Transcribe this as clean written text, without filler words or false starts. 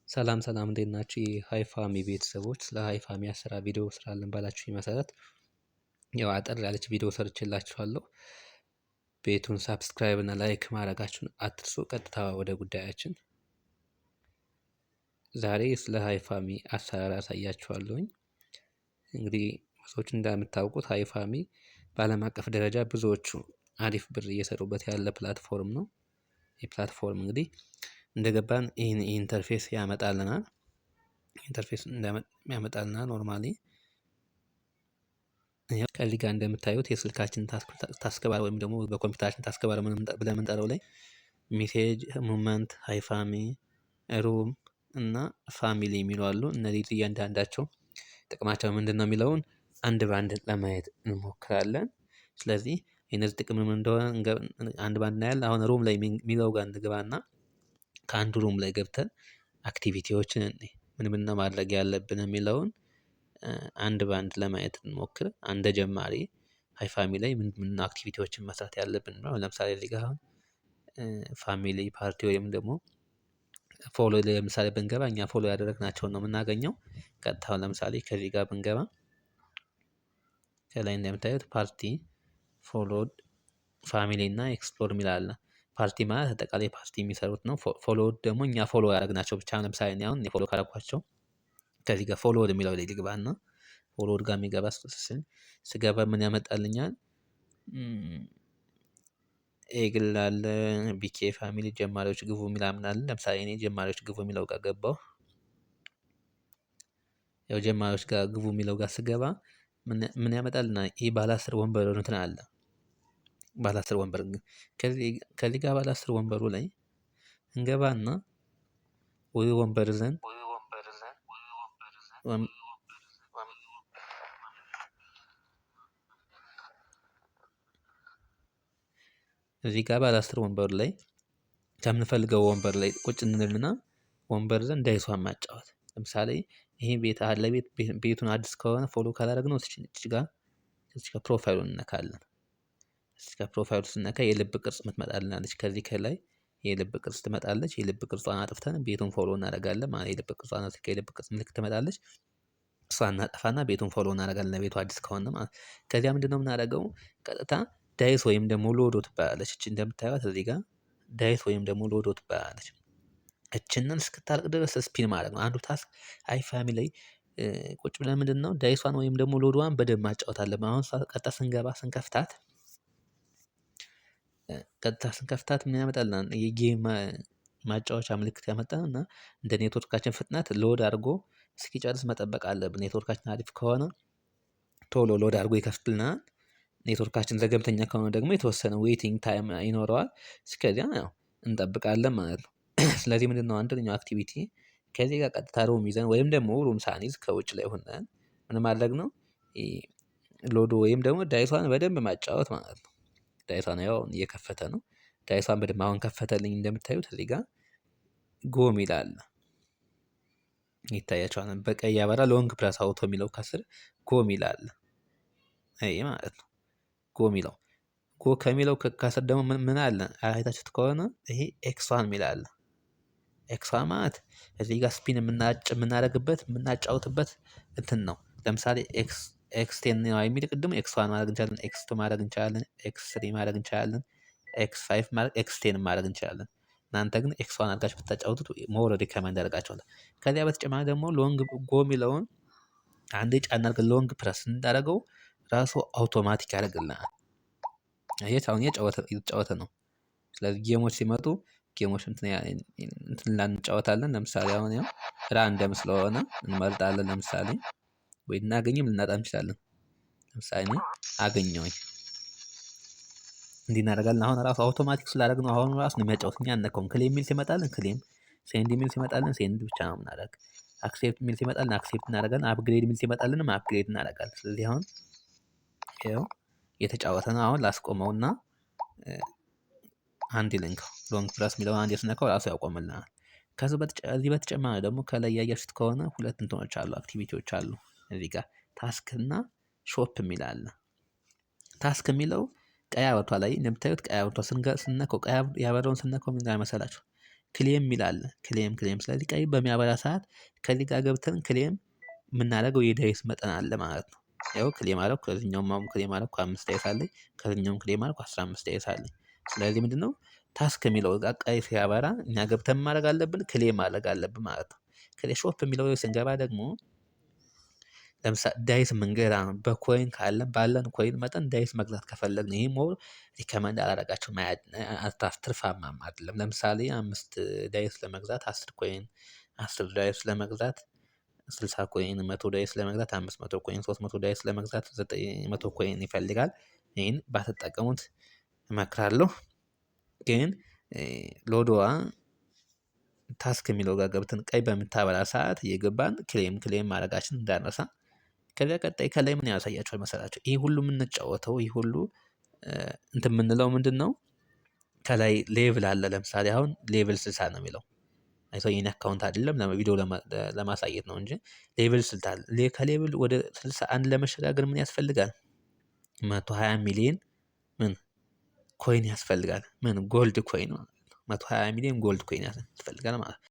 ሰላም ሰላም፣ እንዴት ናችሁ? የሃይፋሚ ቤተሰቦች፣ ስለ ሃይፋሚ አሰራር ቪዲዮ ስራልን ባላችሁ መሰረት ያው አጠር ያለች ቪዲዮ ሰርቼላችኋለሁ። ቤቱን subscribe እና like ማድረጋችሁን አትርሱ። ቀጥታ ወደ ጉዳያችን፣ ዛሬ ስለ ሃይፋሚ አሰራር አሳያችኋለሁኝ። እንግዲህ ብዙዎች እንደምታውቁት ሃይፋሚ በዓለም አቀፍ ደረጃ ብዙዎቹ አሪፍ ብር እየሰሩበት ያለ platform ነው። ይህ platform እንግዲህ እንደገባን ይህን interface ያመጣልናል። Interface ያመጣልናል። Normally ከዚህ ጋር እንደምታዩት የስልካችን taskbar ወይም ደግሞ በኮምፒውተራችን taskbar ብለን የምንጠራው ላይ message፣ moment፣ ሃይፋሚ፣ room እና family የሚሉ አሉ። እነዚህ እያንዳንዳቸው ጥቅማቸው ምንድን ነው የሚለውን አንድ በአንድ ለማየት እንሞክራለን። ስለዚህ የነዚህ ጥቅም ምን እንደሆነ አንድ በአንድ እናያለን። አሁን room ላይ የሚለው ጋር እንግባና ከአንዱ room ላይ ገብተን activity ዎችን ምን ምን ነው ማድረግ ያለብን የሚለውን አንድ በአንድ ለማየት እንሞክር። አንድ ጀማሪ ሃይፋሚ ላይ ምን ምን activity ዎችን መስራት ያለብን ነው። ለምሳሌ እዚህ ጋር አሁን family party ወይም ደግሞ follow ላይ ለምሳሌ ብንገባ እኛ follow ያደረግናቸውን ነው የምናገኘው። ቀጥታ ለምሳሌ ከዚህ ጋር ብንገባ ከላይ እንደምታዩት party፣ followed፣ family እና explore የሚል አለ። ፓርቲ ማለት አጠቃላይ ፓርቲ የሚሰሩት ነው። Followed ደግሞ እኛ follow ያደረግናቸው ብቻ። ለምሳሌ እኔ አሁን follow ካደረኳቸው ከዚህ ጋር followed የሚለው ላይ ልግባና followed ጋር የሚገባ ስገባ ምን ያመጣልኛል? ኤግል አለ፣ ቢኬ family፣ ጀማሪዎች ግቡ የሚል አለ። ለምሳሌ እኔ ጀማሪዎች ግቡ የሚለው ጋር ገባሁ። ያው ጀማሪዎች ጋር ግቡ የሚለው ጋር ስገባ ምን ያመጣልና ይህ ባለ 10 ወንበር እንትን አለ። ባለ 10 ወንበር ከዚህ ጋር ባለ 10 ወንበሩ ላይ እንገባና ወይ ወንበር ዘንድ እዚህ ጋር ባለ 10 ወንበሩ ላይ ከምንፈልገው ወንበር ላይ ቁጭ እንልና ወንበር ዘንድ dice ኧን ማጫወት። ለምሳሌ ይሄ ቤት አለ፣ ቤት ቤቱን አዲስ ከሆነ follow ካላደረግነው እዚህ ጋር profile ኡን እንነካለን። እዚህ ጋር profile ኡ ስነካ የልብ ቅርጽ ምትመጣልናለች። ከዚህ ከላይ የልብ ቅርጽ ትመጣለች። የልብ ቅርጿን አጥፍተን ቤቱን follow እናደርጋለን ማለት የልብ ቅርጿን የልብ ቅርጽ ምልክት ትመጣለች። እሷን እናጠፋና ቤቱን follow እናደርጋለን ለቤቱ አዲስ ከሆነ ማለት። ከዚያ ምንድነው የምናደርገው? ቀጥታ dice ወይም ደግሞ ሎዶ ትባላለች። እቺ እንደምታዩት እዚህ ጋር dice ወይም ደግሞ ሎዶ ትባላለች። እችንን እስክታልቅ ድረስ spin ማድረግ ነው። አንዱ task ሃይፋሚ ላይ ቁጭ ብለን ምንድነው dice ኧን ወይም ደግሞ ሎዶዋን በደንብ ማጫወት አለብን። አሁን ቀጥታ ስንገባ ስንከፍታት፣ ቀጥታ ስንከፍታት ምን ያመጣልናል? የ game ማጫወቻ ምልክት ያመጣል እና እንደ ኔትወርካችን ፍጥነት load አድርጎ እስኪጨርስ መጠበቅ አለብን። ኔትወርካችን አሪፍ ከሆነ ቶሎ load አድርጎ ይከፍትልናል። ኔትወርካችን ዘገምተኛ ከሆነ ደግሞ የተወሰነ waiting time ይኖረዋል። እስከዚያ ያው እንጠብቃለን ማለት ነው። ስለዚህ ምንድነው አንደኛው activity ከዚህ ጋር ቀጥታ room ይዘን ወይም ደግሞ room ሳንይዝ ከውጭ ላይ ሆነን ምን ማድረግ ነው? ሎዶ ወይም ደግሞ dice ኧን በደንብ ማጫወት ማለት ነው። Dice ኧን ያው እየከፈተ ነው። Dice ኧን በደንብ አሁን ከፈተልኝ። እንደምታዩት እዚህ ጋር go ሚል አለ። ይታያችኋል። በቀይ ያበራ long press auto የሚለው ከስር go ሚል አለ። ይሄ ማለት ነው። Go ሚለው፣ go ከሚለው ከስር ደግሞ ምን አለ? አይታችሁት ከሆነ ይሄ X one ሚል አለ። X one ማለት እዚህ ጋር spin የምናደርግበት የምናጫውትበት እንትን ነው። ለምሳሌ X 10 ነው የሚል ቅድሙ X one ማድረግ እንችላለን። X 2 ማድረግ እንችላለን። X 3 ማድረግ እንችላለን። X 5 ማድረግ፣ X 10 ማድረግ እንችላለን። እናንተ ግን X 1 አድርጋችሁ ብታጫውቱት more recommend አደርጋችኋለሁ። ከዚያ በተጨማሪ ደግሞ long go የሚለውን አንዴ ጫን አድርገን long press እንዳደረገው ራሱ አውቶማቲክ ያደርግልናል። ይሄ አሁን እየተጫወተ ነው። ስለዚህ game ኦች ሲመጡ game ኦች እንትን እንጫወታለን። ለምሳሌ አሁን ያው random ስለሆነ እንመርጣለን። ለምሳሌ ወይ ልናገኝም ልናጣ እንችላለን። ለምሳሌ እኔ አገኘሁኝ። እንዲህ እናደርጋለን። አሁን ራሱ አውቶማቲክ ስላደረግነው አሁን ራሱ ነው የሚያጫውት። እኛ አንነካውም። Claim የሚል ሲመጣልን claim፣ send የሚል ሲመጣልን send ብቻ ነው የምናደርግ። Accept የሚል ሲመጣልን accept እናደርጋለን። Upgrade የሚል ሲመጣልንም upgrade እናደርጋለን። ስለዚህ አሁን ይኸው እየተጫወተ ነው። አሁን ላስቆመውና አንድ ልንካው። Long press የሚለውን አንድ ስነካው ራሱ ያቆምልናል። ከዚህ በተጨማሪ ደግሞ ከላይ ያያችሁት ከሆነ ሁለት እንትኖች አሉ፣ activity ዎች አሉ። እዚህ ጋር task እና shop የሚል አለ። Task የሚለው ቀይ አበርቷ ላይ እንደምታዩት ቀይ አበርቷ ስነካው፣ ቀይ ያበራውን ስነካው ምን መሰላችሁ? Claim የሚል አለ። Claim, claim። ስለዚህ ቀይ በሚያበራ ሰዓት ከዚህ ጋር ገብተን claim የምናደርገው የ dice መጠን አለ ማለት ነው። ያው claim አደረኩ፣ ከዚህኛውም አሁን claim አደረኩ፣ 5 dice አለኝ። ከዚህኛውም claim አደረኩ፣ 15 dice አለኝ። ስለዚህ ምንድነው? Task የሚለው ጋር ቀይ ሲያበራ እኛ ገብተን ማድረግ አለብን፣ claim ማድረግ አለብን ማለት ነው። Shop የሚለው ስንገባ ደግሞ ለምሳሌ dice የምንገዛ በ coin ካለን፣ ባለን coin መጠን dice መግዛት ከፈለግን ይሄ more recommend አላደርጋቸውም፣ ትርፋማም አይደለም። ለምሳሌ 5 dice ለመግዛት 10 coin፣ 10 dice ለመግዛት 60 coin፣ 100 dice ለመግዛት 500 coin፣ 300 dice ለመግዛት 900 coin ይፈልጋል። ይሄን ባትጠቀሙት እመክራለሁ። ግን ሎዶዋ task የሚለው ጋር ገብተን ቀይ በምታበራ ሰዓት እየገባን claim claim ማድረጋችን እንዳንረሳ። ከዚያ ቀጣይ ከላይ ምን ያሳያችኋል መሰላችሁ? ይህ ሁሉ የምንጫወተው፣ ይህ ሁሉ እንትን የምንለው ምንድነው? ከላይ level አለ። ለምሳሌ አሁን level 60 ነው የሚለው። አይቶ የኔ account አይደለም፣ ቪዲዮ ለማሳየት ነው እንጂ level 60። ከ level ወደ 61 ለመሸጋገር ምን ያስፈልጋል? 120 ሚሊየን ምን coin ያስፈልጋል። ምን gold coin ማለት ነው። 120 ሚሊየን gold coin ያስፈልጋል ማለት ነው።